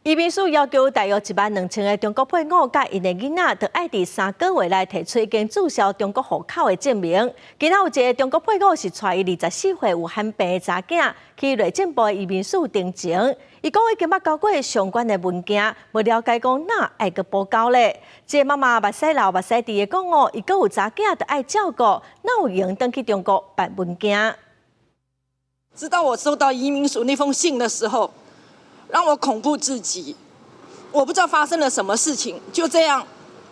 移民署要求大約1萬2千个中國配偶佮𪜶的囡仔，著愛佇3個月內提出已經註銷中國戶口的證明。今仔有一个中國配偶是帶伊24歲有罕病的查囝去內政部的移民署陳情，伊講已經捌交過相關的文件，無了解講哪愛閣補交咧。這個媽媽目屎流目屎滴的講哦，伊閣有查囝著愛照顧，哪有閒轉去中國辦文件？直到我收到移民署那封信的時候，讓我恐怖至極。我不知道發生了什麼事情，就這樣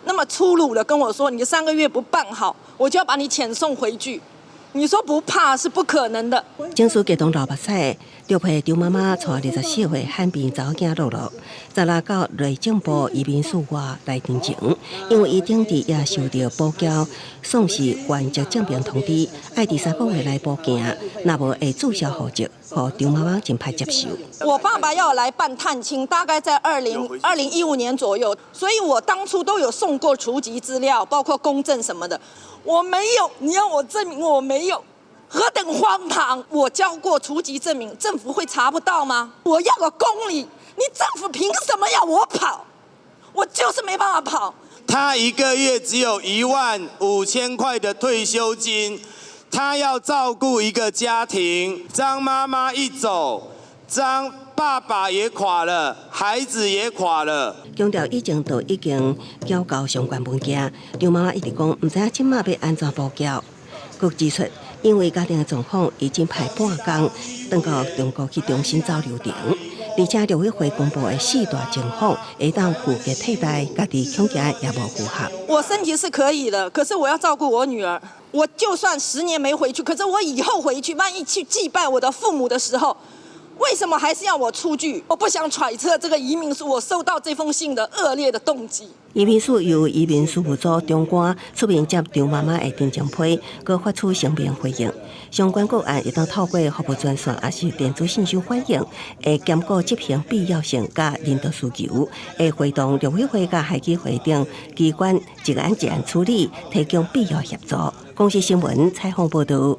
那麼粗魯的跟我說：“你3個月不辦好，我就要把你遣送回去。”你說不怕是不可能的。情緒激動流目屎，著陪張媽媽帶24歲罕病查某囝樂樂，十六到內政部移民署外來陳情，因為伊頂佇也收到補繳喪失原籍證明通知，愛佇3個月內補件，若無會註銷戶籍，予張媽媽真歹接受。我爸爸要來辦探親，大概在2015年左右，所以我當初都有送過除籍資料，包括公證什麼的。我沒有，你要我證明我沒有，何等荒唐！我交過除籍證明，政府會查不到嗎？我要個公理，你政府憑什麼要我跑？我就是沒辦法跑。他一個月只有1萬5千塊的退休金，他要照顧一個家庭。張媽媽一走，張爸爸也垮了，孩子也垮了。強調以前就已經繳交相關文件，張媽媽一直講毋知影這馬欲按怎補繳。閣指出，因為家庭的狀況已經排半工，轉到中國去重新走流程，而且陸委會公布的四大情況，會當具體替代，家己恐驚也無符合。我身體是可以的，可是我要照顧我女兒。我就算10年沒回去，可是我以後回去，萬一去祭拜我的父母的時候，為什麼還是要我出具？我不想揣測這個移民署我收到這封信的惡劣的動機。移民署由移民事務組長官出面接張媽媽的陳情批，閣發出聲明回應。相關個案會當透過服務專線，抑是電子信箱反映，會兼顧執行必要性佮人道需求，會會同陸委會佮海基會等機關一案一案處理，提供必要協助。公視新聞採訪報導。